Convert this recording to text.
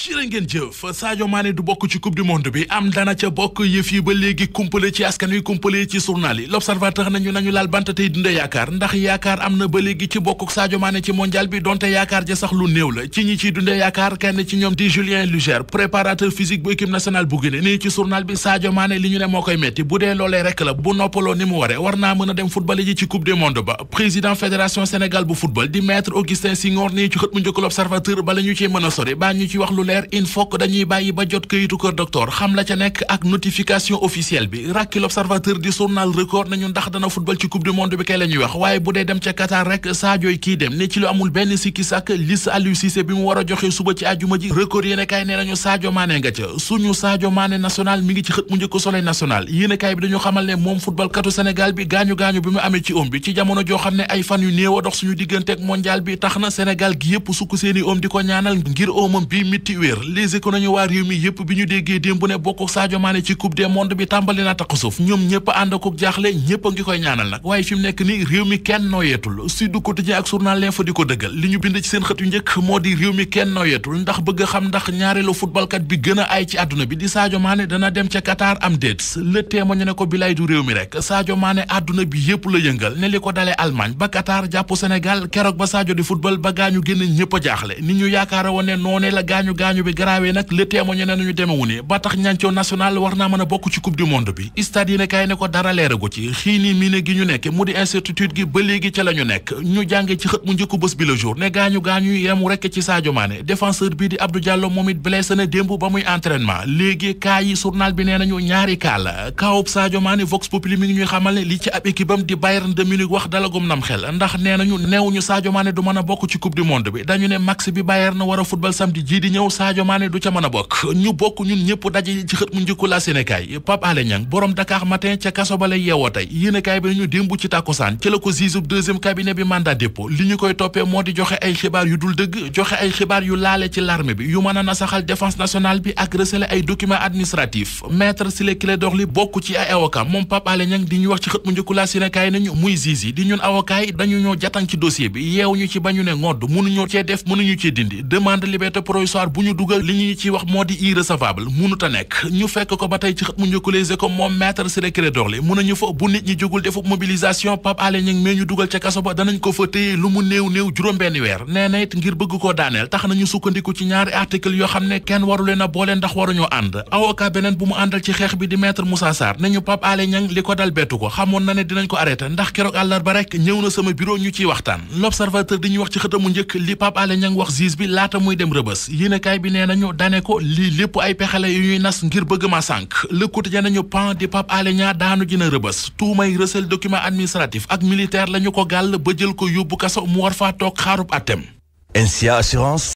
jërë ngeen jëf Sadio Mané du bokk ci coupe du monde bi am dana ca bokk yëf yi ba léegi kumpale ci askan wi kumpale ci journal yi l'observateur nañu laal bant tey dunda yaakaar ndax yaakaar am na ba léegi ci bokkuk Sadio Mané ci mondial bi donte yaakaar ja sax lu néew la ci ñi ciy dundee yaakaar kenn ci ñoom di Julien Luger préparateur physique bu équipe nationale bu Guinée nii ci journal bi Sadio Mané li ñu ne moo koy metti bu dee loolee rek la bu noppaloo ni mu ware war naa mën a dem football ji ci coupe du monde ba président fédération Sénégal bu football di maître Augustin Senghor nii ci xët mu njëkk l'observateur bala ñu ci mën a sori baa ñu ci wax lu leer il faut que dañuy bàyyi ba jot këyitu kër docteur xam la ca nekk ak notification officielle bi rakki l'observateur di journal record nañu ndax dana football ci coupe du monde bi kay la ñuy wax waaye bu dee dem ca Qatar rek Sadioy kii dem ne ci lu amul benn sikki sàkk liste Aliou Cissé bi mu war a joxe suba ci àjjuma ji record yéenekaay nee nañu Sadio Mané nga ca suñu Sadio Mané national mi ngi ci xët mu njëkk Soleil national yéenekaay bi dañu xamal ne moom football katu Sénégal bi gaañu-gaañu bi mu amee ci om bi ci jamono joo xam ne ay fan yu néew a dox suñu digganteeg mondial bi tax na Sénégal gi yëpp sukk seeni om di ko ñaanal ngir omam bi mitti wéer les éco nañu waa réew mi yëpp bi ñu déggee démb ne bokk Sadio Mané ci coupe du monde bi tàmbali na taq suuf ñoom ñëpp ànd ko jaaxle ñëpp a ngi koy ñaanal nag waaye fi mu nekk ni réew mi kenn nooyeetul Sud Quotidien ak journal L'Info di ko dëggal li ñu bind ci seen xët yu njëkk moo di réew mi kenn nooyeetul ndax bëgg a xam ndax ñaareelu footballkat bi gën a ay ci àdduna bi di Sadio Mané dana dem ca Qatar am déet le témoin ñu ne ko bilaay du réew mi rek Sadio Mané àdduna bi yëpp la yëngal ne li ko dalee Allemagne ba Qatar jàpp Sénégal keroog ba Sadio di football ba gaañu génn ñëpp a jaaxle ni ñu yaakaara woon ne noonee la gaañu bi garaawee nag le témoin ñu ne nañu demewu ni ba tax ñancoo national war naa mën a bokk ci coupe du monde bi stade yi ne kay ne ko dara leeragu ci xiini miine gi ñu nekk mu di incertitude gi ba léegi ca la ñu nekk ñu jànge ci xët mu njëkku bés bi le jour ne gaañu yemu rekk ci Sadio Mané défenseur bii di Abdou Diallo moom it blessé na démb ba muy entraînement léegi kaa yi journal bi nee nañu ñaari kaa la kaawub Sadio Mané Vox Populi mi ngi ñuy xamal ne li ci ab équipe am di Bayern de Munich wax dalagum nam xel ndax nee nañu neewuñu Sadio Mané du mën a bokk ci coupe du monde bi dañu ne max bi Bayern war a football samedi ji di ñëw Sadio Mané du ca mën a bokk ñu bokk ñun ñëpp daje ci xët mu njëkku la Sénégal Pape Alé Niang borom Dakar matin ca kaso ba lay yeewoo tey yéenekaay bi nañu démb ci tàkkusaan ci la ko juge deuxième cabinet bi mandat dépôt li ñu koy toppee moo di joxe ay xibaar yu dul dëgg joxe ay xibaar yu laale ci l'armée bi yu mën a nasaxal défense nationale bi ak receler ay documents administratifs maître Ciré Clédor Ly bokk ci ay avocat moom Pape Alé Niang di ñu wax ci xët mu njëkku la Sénégal nañu muy juge yi di ñun avocat yi dañu ñoo jatan ci dossier bi yeew ñu ci bañu ne ngodd mënuñu cee def mënuñu cee dindi demande liberté provisoire bu ñu dugal li ñu ci wax moo di irrecevable mënut a nekk ñu fekk ko ba tey ci xët mu njëkk Les Échos moom maître Ciré Clédor Ly mun nañu fa bu nit ñi jógul defub mobilisation Pape Alé Niang mais ñu dugal ca kaso ba danañ ko fa téye lu mu néew juróom-benn weer nee na it ngir bëgg koo daaneel tax nañu sukkandiku ci ñaari article yoo xam ne kenn waru leen a boole ndax waruñoo ànd avocat beneen bu mu àndal ci xeex bi di maître Moussa Sarr ne ñu Pape Alé Niang li ko dal bettu ko xamoon na ne dinañ ko arrêté ndax keroog àllarba rek ñëw na sama bureau ñu ciy waxtaan l'observateur di ñu wax ci xëtamu njëkk li Pape Alé Niang wax juge bi laata muy dem rëbës yéenekaay bi nee nañu dane ko lii lépp ay pexale yu ñuy nas ngir bëgg ma sànk Le Quotidien nañu pan di Pape Alé Niang daanu ji na rëbës tuumay recel document administratif ak militaire lañu ko gàll ba jël ko yóbbu kaso mu war faa toog xaarub àtteem. NCA Assurance